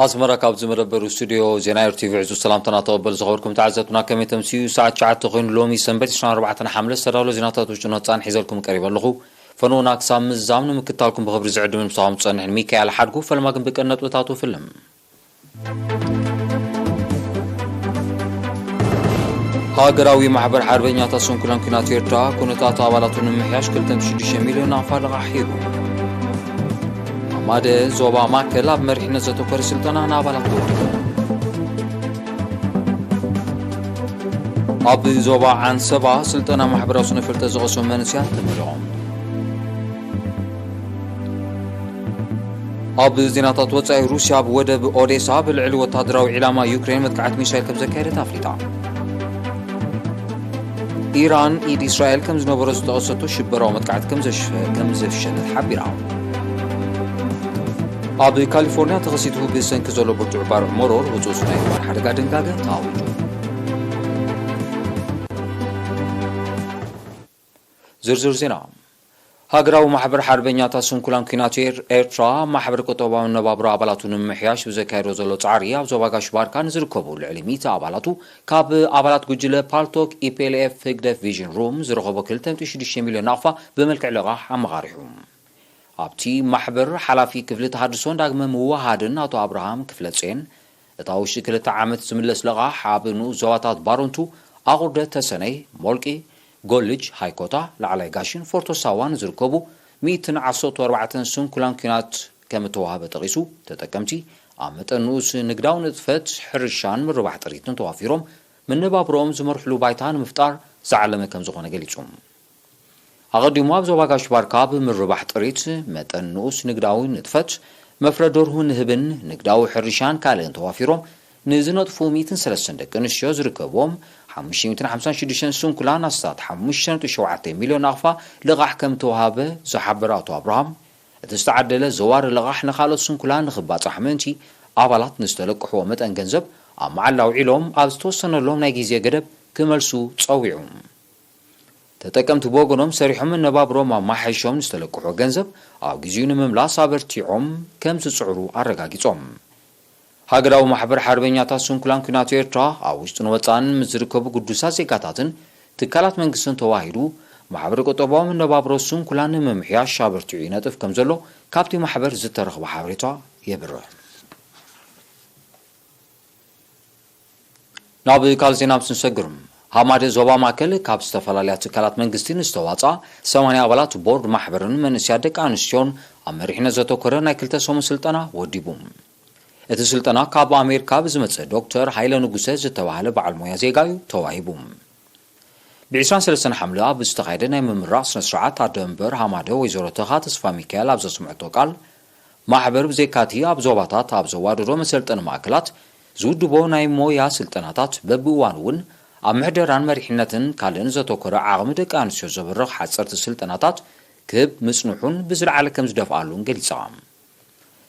ኣስመራ፣ ካብዚ መደበር ስቱድዮ ዜና ኤር ቲቪ ዕዙዝ ሰላምታና ተቐበል። ዝኸበርኩም ተዓዘብትና፣ ከመይ ተምስዩ? ሰዓት ትሽዓተ ኮይኑ፣ ሎሚ ሰንበት ዕስራን ኣርባዕተን ሓምለ ዝተዳለወ ዜናታት ውሽጢ ነጻን ሒዘልኩም ቀሪበ ኣለኹ። ፈነውና ክሳብ ምዝዛም ንምክታልኩም ብኽብሪ ዝዕድምን ምሳኹም ዝጸንሕን ሚካኤል ሓድጉ። ፈለማ ግን ብቀን ነጥብታቱ ፍልም። ሃገራዊ ማሕበር ሓርበኛታት ስንኩላን ኲናት ኤርትራ፣ ኩነታት ኣባላቱ ንምምሕያሽ ክልተ ነጥቢ ሽዱሽተ ሚልዮን ናቕፋ ልቓሕ ሂቡ። ኣማደ ዞባ ማእከል ኣብ መሪሕነት ዘተኮረ ስልጠና ንኣባላት ወዲቡ። ኣብ ዞባ ዓንሰባ ስልጠና ማሕበራዊ ስነ ፍልጠት ዝቐሰሙ መንእሰያት ተመሪቖም። ኣብ ዜናታት ወጻኢ፣ ሩስያ ኣብ ወደብ ኦዴሳ ብልዕሊ ወታደራዊ ዒላማ ዩክሬን መጥቃዕቲ ሚሳይል ከም ዘካየደት ኣፍሊጣ። ኢራን ኢድ እስራኤል ከም ዝነበሮ ዝጠቐሰቶ ሽበራዊ መጥቃዕቲ ከም ዘሽ-፣ ከም ዘፍሸለት ሓቢራ። ኣብ ካሊፎርኒያ ተኸሲቱ ብሰንኪ ዘሎ ብርቱዕ ባርዕ መሮር ህጹጽ ናይ እዋን ሓደጋ ድንጋገ ተኣዊጁ። ዝርዝር ዜና። ሃገራዊ ማሕበር ሓርበኛታት ስንኩላን ኲናት ኤር-፣ ኤርትራ፣ ማሕበር ቁጠባዊ መነባብሮ ኣባላቱ ንምምሕያሽ ብዘካየዶ ዘሎ ጻዕሪ፣ ኣብ ዞባ ጋሽ ባርካ ንዝርከቡ ልዕሊ ሚእቲ ኣባላቱ ካብ ኣባላት ጉጅለ ፓልቶክ፣ ኢ ፒ ኤል ኤፍ፣ ህግደፍ፣ ቪዥን ሩም ዝረኸቦ ክልተ ነጥቢ ሽዱሽተ ሚልዮን ናቕፋ ብመልክዕ ልቓሕ ኣመኻሪሑ። ኣብቲ ማሕበር ሓላፊ ክፍሊ ተሃድሶን ዳግመ ምውሃድን ኣቶ ኣብርሃም ክፍለጼን፣ እታ ውሽጢ ክልተ ዓመት ዝምለስ ልቓሕ ኣብ ንኡስ ዞባታት ባረንቱ፣ ኣቑርደት፣ ተሰነይ፣ ሞልቂ፣ ጎልጅ፣ ሃይኮታ፣ ላዕላይ ጋሽን ፎርቶ ሳዋን ዝርከቡ ሚእትን ዓሰርተ ኣርባዕተን ስንኩላን ኲናት ከም እተዋህበ ጠቒሱ፣ ተጠቀምቲ ኣብ መጠን ንኡስ ንግዳዊ ንጥፈት፣ ሕርሻን ምርባሕ ጥሪትን ተዋፊሮም መነባብሮኦም ዝመርሕሉ ባይታ ንምፍጣር ዝዓለመ ከም ዝኾነ ገሊጹ። ኣቐዲሙ ኣብ ዞባ ጋሽ ባርካ ብምርባሕ ጥሪት፣ መጠን ንኡስ ንግዳዊ ንጥፈት፣ መፍረ ደርሁ ንህብን ንግዳዊ ሕርሻን ካልእን ተዋፊሮም ንዝነጥፉ ሚእትን ሰለስተን ደቂ ኣንስትዮ ዝርከብዎም ሓሙሽተ ሚእትን ሓምሳን ሽዱሽተን ስንኩላን ኣስታት ሓሙሽተ ነጥቢ ሸውዓተ ሚልዮን ናቕፋ ልቓሕ ከም ተዋሃበ ዝሓበረ ኣቶ ኣብርሃም፣ እቲ ዝተዓደለ ዘዋሪ ልቓሕ ንኻልኦት ስንኩላን ንኽባጻሕ ምእንቲ፣ ኣባላት ንዝተለቅሕዎ መጠን ገንዘብ ኣብ መዓላ ኣውዒሎም ኣብ ዝተወሰነሎም ናይ ግዜ ገደብ ክመልሱ ጸዊዑ። ተጠቀምቲ ብወገኖም ሰሪሖም መነባብሮም ኣማሓይሾም ንዝተለቅሖ ገንዘብ ኣብ ግዜኡ ንምምላስ ኣበርቲዖም ከም ዝጽዕሩ ኣረጋጊጾም። ሃገራዊ ማሕበር ሓርበኛታት ስንኩላን ኲናት ኤርትራ ኣብ ውሽጥን ወጻእን ምስ ዝርከቡ ግዱሳት ዜጋታትን ትካላት መንግስትን ተዋሂዱ ማሕበረ ቁጠባዊ መነባብሮ ስንኩላን ንምምሕያሽ ኣበርቲዑ ይነጥፍ ከም ዘሎ ካብቲ ማሕበር ዝተረኽበ ሓበሬታ የብርህ። ናብ ካልእ ዜና ምስ ንሰግር፣ ሃማደ ዞባ ማእከል ካብ ዝተፈላለያ ትካላት መንግስቲ ንዝተዋጽኣ ሰማንያ ኣባላት ቦርድ ማሕበርን መንእሰያት ደቂ ኣንስትዮን ኣብ መሪሕነት ዘተኮረ ናይ ክልተ ሰሙን ስልጠና ወዲቡ። እቲ ስልጠና ካብ ኣሜሪካ ብዝመጸ ዶክተር ሃይለ ንጉሰ ዝተባህለ በዓል ሞያ ዜጋ እዩ ተዋሂቡ። ብ ዕስራን ሰለስተን ሓምለ ኣብ ዝተኻየደ ናይ ምምራቕ ስነ ስርዓት ኣደ መንበር ሃማደ ወይዘሮ ተኻ ተስፋ ሚካኤል ኣብ ዘስምዐቶ ቃል፣ ማሕበር ብዘይካቲ ኣብ ዞባታት ኣብ ዘዋደዶ መሰልጠኒ ማእከላት ዝውድቦ ናይ ሞያ ስልጠናታት በብእዋኑ እውን ኣብ ምሕደራን መሪሕነትን ካልእን ዘተኮረ ዓቕሚ ደቂ ኣንስትዮ ዘብርኽ ሓጸርቲ ስልጠናታት ክህብ ምጽንሑን ብዝለዓለ ከም ዝደፍኣሉን ገሊጻ።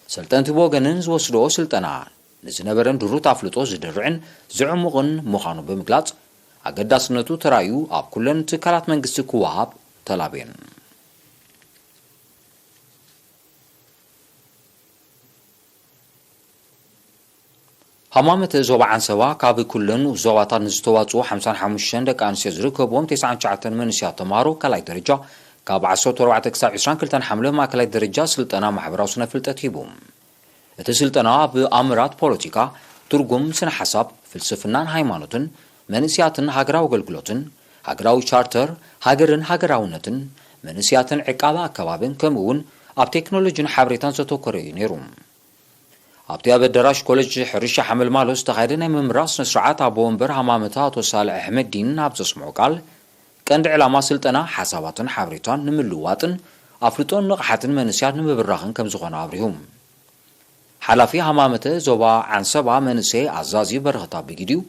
ሰልጠንቲ ብወገንን ዝወስድኦ ስልጠና ንዝነበረን ድሩት ኣፍልጦ ዝድርዕን ዘዕሙቕን ምዃኑ ብምግላጽ፣ ኣገዳስነቱ ተራእዩ ኣብ ኩለን ትካላት መንግስቲ ክወሃብ ተላብየን። ሃማመተ ዞባ ዓንሰባ ካብ ኩለን ዞባታት ንዝተዋጽኡ ሓምሳን ሓሙሽተን ደቂ ኣንስትዮ ዝርከብዎም ተስዓን ትሽዓተን መንእሰያት ተምሃሮ ካልኣይ ደረጃ ካብ ዓሰርተ ኣርባዕተ ክሳብ ዕስራን ክልተን ሓምለ ማእከላይ ደረጃ ስልጠና ማሕበራዊ ስነ ፍልጠት ሂቡ። እቲ ስልጠና ኣብ ኣምራት ፖለቲካ፣ ትርጉም ስነ ሓሳብ፣ ፍልስፍናን ሃይማኖትን፣ መንእስያትን ሃገራዊ ኣገልግሎትን፣ ሃገራዊ ቻርተር፣ ሃገርን ሃገራውነትን፣ መንእስያትን ዕቃበ ኣከባብን ከምኡ እውን ኣብ ቴክኖሎጂን ሓበሬታን ዘተኮረ እዩ ነይሩ። ኣብቲ ኣብ ኣዳራሽ ኮሌጅ ሕርሻ ሓመልማሎ ዝተኻየደ ናይ ምምራቕ ስነ ስርዓት ኣቦ ወንበር ሃማመተ ኣቶ ሳልሕ ኣሕመዲን ኣብ ዘስምዖ ቃል፣ ቀንዲ ዕላማ ስልጠና ሓሳባትን ሓበሬታን ንምልውዋጥን ኣፍልጦን ንቕሓትን መንእስያት ንምብራኽን ከም ዝኾነ ኣብሪሁ። ሓላፊ ሃማመተ ዞባ ዓንሰባ መንእሰይ ኣዛዚ በረኸት ኣቢጊድዩ፣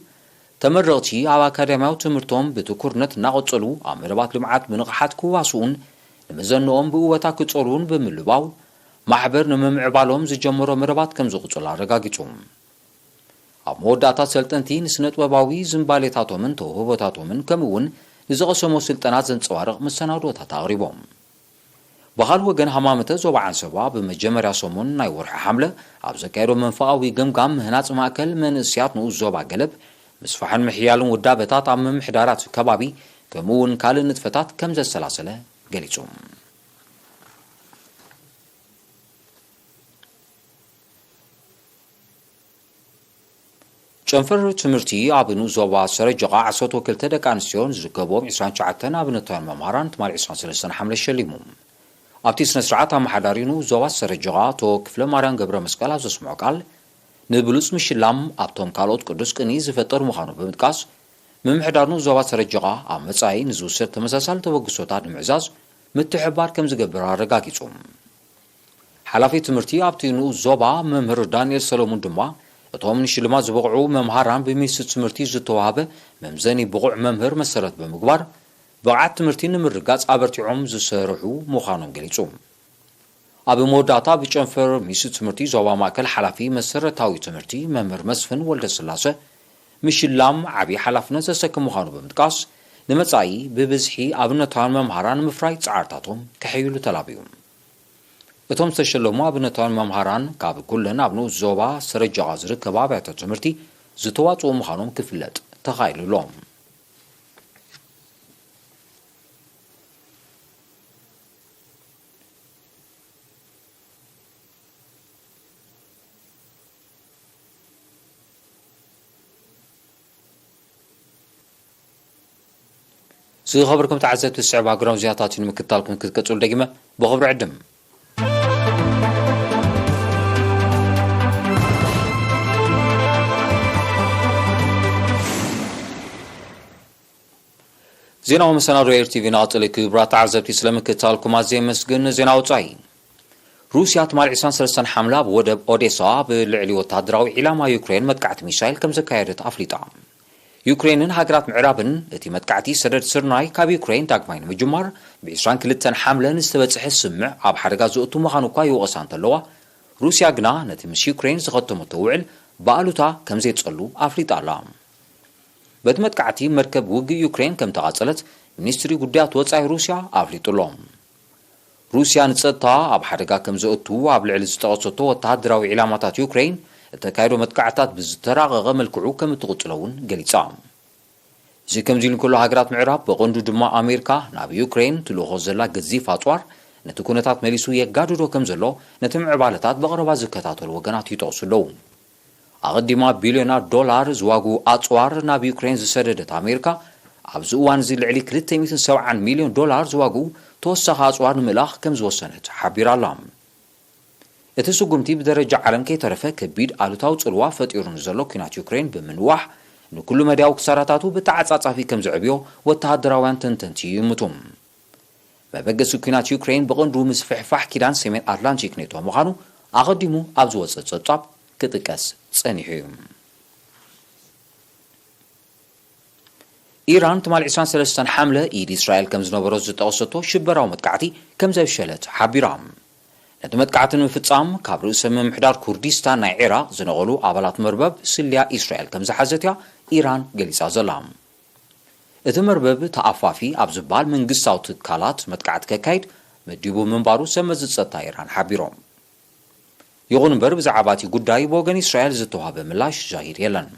ተመረቕቲ ኣብ ኣካዳሚያዊ ትምህርቶም ብትኩርነት እናቐጸሉ ኣብ መደባት ልምዓት ብንቕሓት ክዋስኡን ንመዘንኦም ብእወታ ክጸልዉን ብምልባው፣ ማሕበር ንምምዕባሎም ዝጀመሮ መደባት ከም ዝቕጽሉ ኣረጋጊጹ። ኣብ መወዳእታ ሰልጠንቲ ንስነ ጥበባዊ ዝንባሌታቶምን ተውህቦታቶምን ከምኡ እውን ንዝቐሰሞ ስልጠና ዘንጸባርቕ መሰናድኦታት ኣቕሪቦም። ብኻልእ ወገን፣ ሃማመተ ዞባ ዓንሰባ ብመጀመርያ ሰሙን ናይ ወርሒ ሓምለ ኣብ ዘካየዶ መንፈቓዊ ገምጋም፣ ምህናጽ ማእከል መንእስያት ንኡስ ዞባ ገለብ፣ ምስፋሕን ምሕያልን ውዳበታት ኣብ ምምሕዳራት ከባቢ፣ ከምኡ እውን ካልእ ንጥፈታት ከም ዘሰላሰለ ገሊጹ። ጨንፈር ትምህርቲ ኣብ ንኡስ ዞባ ሰረጀቓ ዓሰርተ ክልተ ደቂ ኣንስትዮን ዝርከብዎም ዕስራን ትሽዓተን ኣብነታውያን መምሃራን ትማሊ ዕስራን ሰለስተን ሓምለ ሸሊሙ። ኣብቲ ስነ ስርዓት፣ ኣመሓዳሪ ንኡስ ዞባ ሰረጀቓ ኣቶ ክፍለ ማርያም ገብረ መስቀል ኣብ ዘስምዖ ቃል፣ ንብሉጽ ምሽላም ኣብቶም ካልኦት ቅዱስ ቅንኢ ዝፈጥር ምዃኑ ብምጥቃስ፣ ምምሕዳር ንኡስ ዞባ ሰረጀቓ ኣብ መጻኢ ንዝውሰድ ተመሳሳሊ ተበግሶታት ንምዕዛዝ ምትሕብባር ከም ዝገብር ኣረጋጊጹ። ሓላፊ ትምህርቲ ኣብቲ ንኡስ ዞባ መምህር ዳንኤል ሰሎሙን ድማ፣ እቶም ንሽልማት ዝበቕዑ መምሃራን ብሚኒስትሪ ትምህርቲ ዝተዋህበ መምዘኒ ብቑዕ መምህር መሰረት ብምግባር፣ ብቕዓት ትምህርቲ ንምርጋጽ ኣበርቲዖም ዝሰርሑ ምዃኖም ገሊጹ። ኣብ መወዳእታ፣ ብጨንፈር ሚኒስትሪ ትምህርቲ ዞባ ማእከል ሓላፊ መሰረታዊ ትምህርቲ መምህር መስፍን ወልደስላሰ፣ ምሽላም ዓቢ ሓላፍነት ዘሰክም ምዃኑ ብምጥቃስ፣ ንመጻኢ ብብዝሒ ኣብነታውያን መምሃራን ንምፍራይ ጻዕርታቶም ከሐይሉ ተላብዩ። እቶም ዝተሸለሙ ኣብነታውያን መምሃራን፣ ካብ ኩለን ኣብ ንኡስ ዞባ ሰረጀቓ ዝርከባ ኣብያተ ትምህርቲ ዝተዋጽኡ ምዃኖም ክፍለጥ ተኻኢሉ ኣሎ። ዝኸበርኩም ተዓዘብቲ፣ ዝስዕብ ሃገራዊ ዜናታት እዩ። ንምክትታልኩም ክትቀጽሉ ደጊመ ብኽብሪ ዕድም። ዜናዊ መሰናዶ ኤር ቲቪ እናቐጸለ፣ ክቡራት ተዓዘብቲ፣ ስለምክትታልኩም ኣዝየ የመስግን። ዜና ወጻኢ። ሩስያ ትማሊ ዕስራን ሰለስተን ሓምለ ኣብ ወደብ ኦዴሳ ብልዕሊ ወተሃደራዊ ዒላማ ዩክሬን መጥቃዕቲ ሚሳይል ከም ዘካየደት ኣፍሊጣ። ዩክሬንን ሃገራት ምዕራብን፣ እቲ መጥቃዕቲ ሰደድ ስርናይ ካብ ዩክሬን ዳግማይ ንምጅማር ብ ዕስራን ክልተን ሓምለ ንዝተበጽሐ ስምምዕ ኣብ ሓደጋ ዘእቱ ምዃኑ እኳ ይወቐሳ እንተለዋ፣ ሩስያ ግና ነቲ ምስ ዩክሬን ዝኸተመቶ ውዕል ብኣሉታ ከም ዘይጸሉ ኣፍሊጣ ኣላ። በቲ መጥቃዕቲ፣ መርከብ ውግእ ዩክሬን ከም ተቓጸለት ሚኒስትሪ ጉዳያት ወጻኢ ሩስያ ኣፍሊጡ ኣሎ። ሩስያ ንጸጥታ ኣብ ሓደጋ ከም ዘእቱ ኣብ ልዕሊ ዝጠቐሰቶ ወተሃደራዊ ዒላማታት ዩክሬን እተካየዶ መጥቃዕታት ብዝተራቐቐ መልክዑ ከም እትቕጽሎ እውን ገሊጻ። እዚ ከምዚ ኢሉ እንከሎ፣ ሃገራት ምዕራብ፣ ብቐንዱ ድማ ኣሜሪካ፣ ናብ ዩክሬን ትልእኾ ዘላ ገዚፍ ኣጽዋር ነቲ ኩነታት መሊሱ የጋድዶ ከም ዘሎ ነቲ ምዕባለታት ብቐረባ ዝከታተሉ ወገናት ይጠቕሱ ኣለዉ። ኣቐዲማ ቢልዮናት ዶላር ዝዋግኡ ኣጽዋር ናብ ዩክሬን ዝሰደደት ኣሜሪካ፣ ኣብዚ እዋን እዚ ልዕሊ ክልተ ሚእትን ሰብዓን ሚልዮን ዶላር ዝዋግኡ ተወሳኺ ኣጽዋር ንምእላኽ ከም ዝወሰነት ሓቢራ ኣላ። እቲ ስጉምቲ ብደረጃ ዓለም ከይተረፈ ከቢድ ኣሉታዊ ጽልዋ ፈጢሩ ንዘሎ ኲናት ዩክሬን ብምንዋሕ፣ ንኩሉ መዳያዊ ክሳራታቱ ብተዓጻጻፊ ከም ዘዕብዮ ወተሃደራውያን ተንተንቲ ይእምቱ። መበገሲ ኲናት ዩክሬን ብቐንዱ ምስፍሕፋሕ ኪዳን ሰሜን ኣትላንቲክ ኔቶ ምዃኑ ኣቐዲሙ ኣብ ዝወጸ ጸብጻብ ክጥቀስ ጸኒሑ እዩ። ኢራን ትማሊ ዕስራን ሰለስተን ሓምለ ኢድ እስራኤል ከም ዝነበሮ ዝጠቐሰቶ ሽበራዊ መጥቃዕቲ ከም ዘብሸለት ሓቢራ። ነቲ መጥቃዕቲ ንምፍጻም ካብ ርእሰ ምምሕዳር ኩርዲስታን ናይ ዒራቕ ዝነቐሉ ኣባላት መርበብ ስልያ እስራኤል ከም ዝሓዘት እያ ኢራን ገሊጻ ዘላ። እቲ መርበብ ተኣፋፊ ኣብ ዝበሃል መንግስታዊ ትካላት መጥቃዕቲ ከካይድ መዲቡ ምንባሩ ሰብ መዚ ጸጥታ ኢራን ሓቢሮም። ይኹን እምበር፣ ብዛዕባ እቲ ጉዳይ ብወገን እስራኤል ዝተዋህበ ምላሽ ዛሂድ የለን።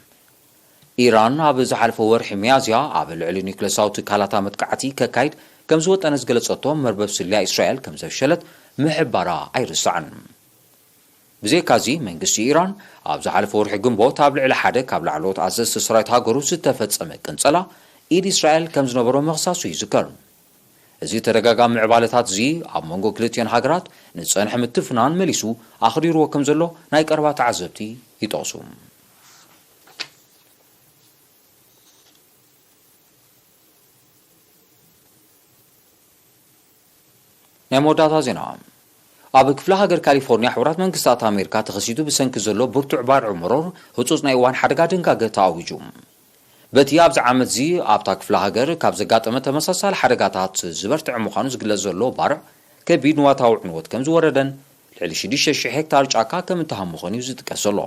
ኢራን ኣብ ዝሓለፈ ወርሒ ሚያዝያ ኣብ ልዕሊ ኒውክለሳዊ ትካላታ መጥቃዕቲ ከካይድ ከም ዝወጠነ ዝገለጸቶ መርበብ ስልያ እስራኤል ከም ዘፍሸለት ምሕባራ ኣይርሳዕን። ብዘይካዚ፣ መንግስቲ ኢራን ኣብ ዝሓለፈ ወርሒ ግንቦት ኣብ ልዕሊ ሓደ ካብ ላዕለዎት ኣዘዝቲ ሰራዊት ሃገሩ ዝተፈጸመ ቅንጸላ ኢድ እስራኤል ከም ዝነበሮ ምኽሳሱ ይዝከር። እዚ ተደጋጋሚ ምዕባለታት እዚ ኣብ መንጎ ክልቲኦን ሃገራት ንጸንሐ ምትፍናን መሊሱ ኣኽሪርዎ ከም ዘሎ ናይ ቀረባ ተዓዘብቲ ይጠቕሱ። ናይ መወዳእታ ዜና። ኣብ ክፍለ ሃገር ካሊፎርኒያ፣ ሕቡራት መንግስታት ኣሜሪካ ተኸሲቱ ብሰንኪ ዘሎ ብርቱዕ ባርዕ መሮር ህጹጽ ናይ እዋን ሓደጋ ድንጋገ ተኣዊጁ። በቲ ኣብዚ ዓመት እዚ ኣብታ ክፍለ ሃገር ካብ ዘጋጠመ ተመሳሳሊ ሓደጋታት ዝበርትዐ ምዃኑ ዝግለጽ ዘሎ ባርዕ፣ ከቢድ ንዋታዊ ዕንወት ከም ዝወረደን ልዕሊ ሽዱሽተ ሽሕ ሄክታር ጫካ ከም እተሃመኾን እዩ ዝጥቀስ ዘሎ።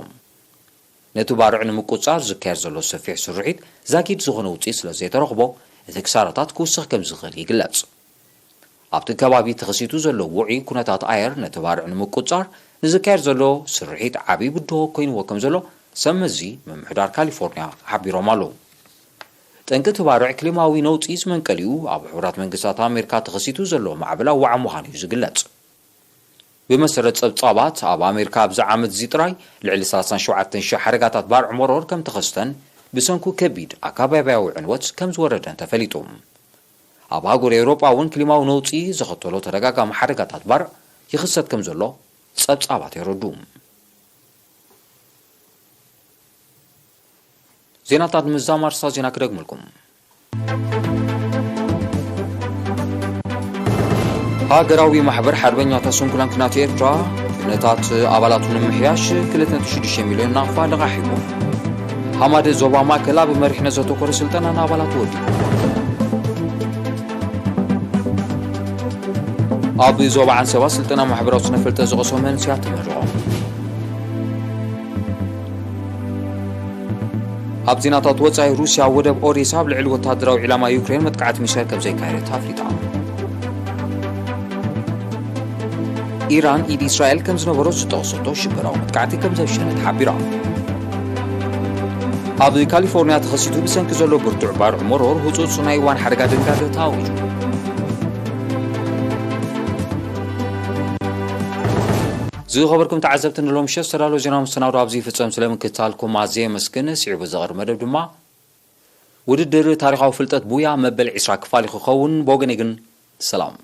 ነቲ ባርዕ ንምቁጽጻር ዝካየድ ዘሎ ሰፊሕ ስርሒት ዛጊድ ዝኾነ ውጽኢት ስለ ዘይተረኽቦ፣ እቲ ክሳራታት ክውስኽ ከም ዝኽእል ይግለጽ። ኣብቲ ከባቢ ተኸሲቱ ዘሎ ውዑይ ኩነታት ኣየር ነቲ ባርዕ ንምቁጽጻር ንዝካየድ ዘሎ ስርሒት ዓቢ ብድሆ ኮይንዎ ከም ዘሎ ሰብ መዚ ምምሕዳር ካሊፎርኒያ ሓቢሮም ኣለዉ። ጠንቂ እቲ ባርዕ ክሊማዊ ነውጺ ዝመንቀሊኡ ኣብ ሕቡራት መንግስታት ኣሜሪካ ተኸሲቱ ዘሎ ማዕበል ኣዋዓ ምዃኑ እዩ ዝግለጽ። ብመሰረት ጸብጻባት፣ ኣብ ኣሜሪካ ኣብዚ ዓመት እዚ ጥራይ ልዕሊ ሰላሳን ሸውዓተን ሽሕ ሓደጋታት ባርዕ መሮር ከም ተኸስተን ብሰንኩ ከቢድ ኣካባቢያዊ ዕንወት ከም ዝወረደን ተፈሊጡ። ኣብ ኣህጉር ኤውሮጳ እውን ክሊማዊ ነውጺ ዘኸተሎ ተደጋጋሚ ሓደጋታት ባርዕ ይኽሰት ከም ዘሎ ጸብጻባት የረዱ። ዜናታት ንምዝዛም ኣርእስታት ዜና ክደግመልኩም። ሃገራዊ ማሕበር ሓርበኛታት ስንኩላን ኩናት ኤርትራ፣ ኩነታት ኣባላቱ ንምምሕያሽ ክልተ ነጥቢ ሽዱሽተ ሚልዮን ናቕፋ ልቓሕ ሂቡ። ሃማደ ዞባ ማእከል ኣብ መሪሕነት ዘተኮረ ስልጠና ንኣባላቱ ወዲቡ። ኣብ ዞባ ዓንሰባ ስልጠና ማሕበራዊ ስነ ፍልጠት ዝቐሰሙ መንእሰያት ተመረቖም። ኣብ ዜናታት ወጻኢ፣ ሩስያ ኣብ ወደብ ኦዴሳ ኣብ ልዕሊ ወታደራዊ ዒላማ ዩክሬን መጥቃዕቲ ሚሳይል ከም ዘካየደት ኣፍሊጣ። ኢራን ኢድ እስራኤል ከም ዝነበሮ ዝጠቕሰቶ ሽበራዊ መጥቃዕቲ ከም ዘፍሸለት ሓቢራ። ኣብ ካሊፎርኒያ ተኸሲቱ ብሰንኪ ዘሎ ብርቱዕ ባርዕ መሮር ህጹጽ ናይ እዋን ሓደጋ ድንጋገ ተኣዊጁ። ዝኸበርኩም ተዓዘብቲ፣ ንሎሚ ምሸት ዝተዳለወ ዜናዊ መሰናዶ ኣብዚ ይፍጸም። ስለ ምክትታልኩም ኣዝየ የመስግን። ስዒቡ ዝቐርብ መደብ ድማ ውድድር ታሪኻዊ ፍልጠት ቡያ መበል ዕስራ ክፋል ክኸውን። ብወገነይ ግን ሰላም።